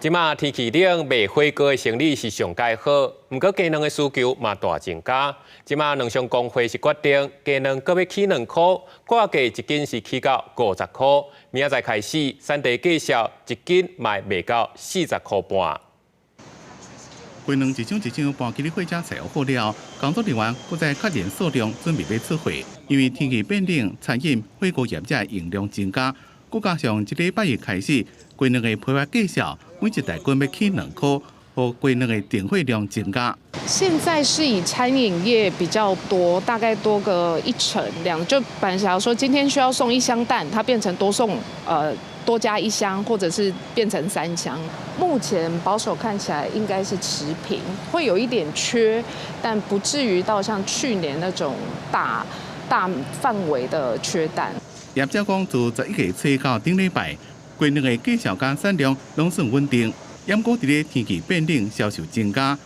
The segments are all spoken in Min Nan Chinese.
這馬天氣冷，賣火鍋的生理是上蓋好，毋過雞卵的需求嘛大增加。這馬卵商公會是決定雞卵閣欲起2箍，掛價一斤是起到50箍。明仔載開始，產地價數一斤嘛賣到40箍半。雞卵一箱一箱搬去貨車載好了，工作人員閣再確認數量，準備欲出貨。因為天氣變冷，餐飲火鍋業者用量增加，閣加上這禮拜一開始，雞卵的批發價數每一大斤欲起2箍，予雞卵的訂貨量增加。現在是以餐飲業比較多，大概多個一成兩，就本來想要說今天需要送一箱蛋，它變成多送多加一箱，或者是變成三箱。目前保守看起來應該是持平，會有一點缺，但不至於到像去年那種大大範圍的缺蛋。業者講，自11月初到頂禮拜，雞卵的價數佮產量攏算穩定，毋過佇咧天氣變冷，銷售增加。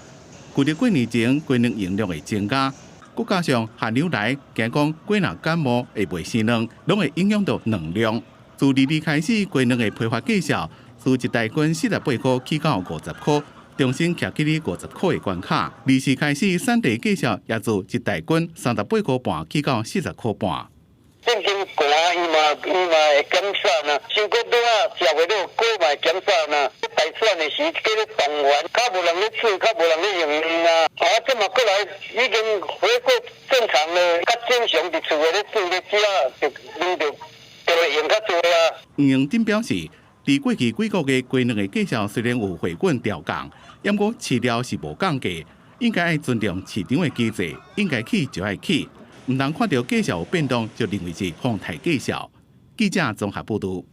舊曆過年前，雞卵用量會增加，閣加上寒流來，驚講雞若感冒會袂生卵，攏會影響到卵量。自二二開始，雞卵的批發價數自一大斤48箍起到50箍，重新徛起咧50箍的關卡。24開始，產地價數也自一大斤38箍半起到40箍半。變成寒，伊嘛會減產啊，傷過尾仔食袂落，雞嘛會減產啊。大選的時，叫咧動員，較無人咧煮，較無人咧用啊。啊，這嘛過來已經恢復正常了，較正常佇厝內咧煮咧食，就卵就會用較濟啊。黃榮珍表示，佇過去幾個月雞卵的價數雖然有回穩調降，毋過飼料是無降價，應該愛尊重市場的機制，應該起就愛起，毋通看著價數有變動就認為是哄抬價數。記者綜合報導。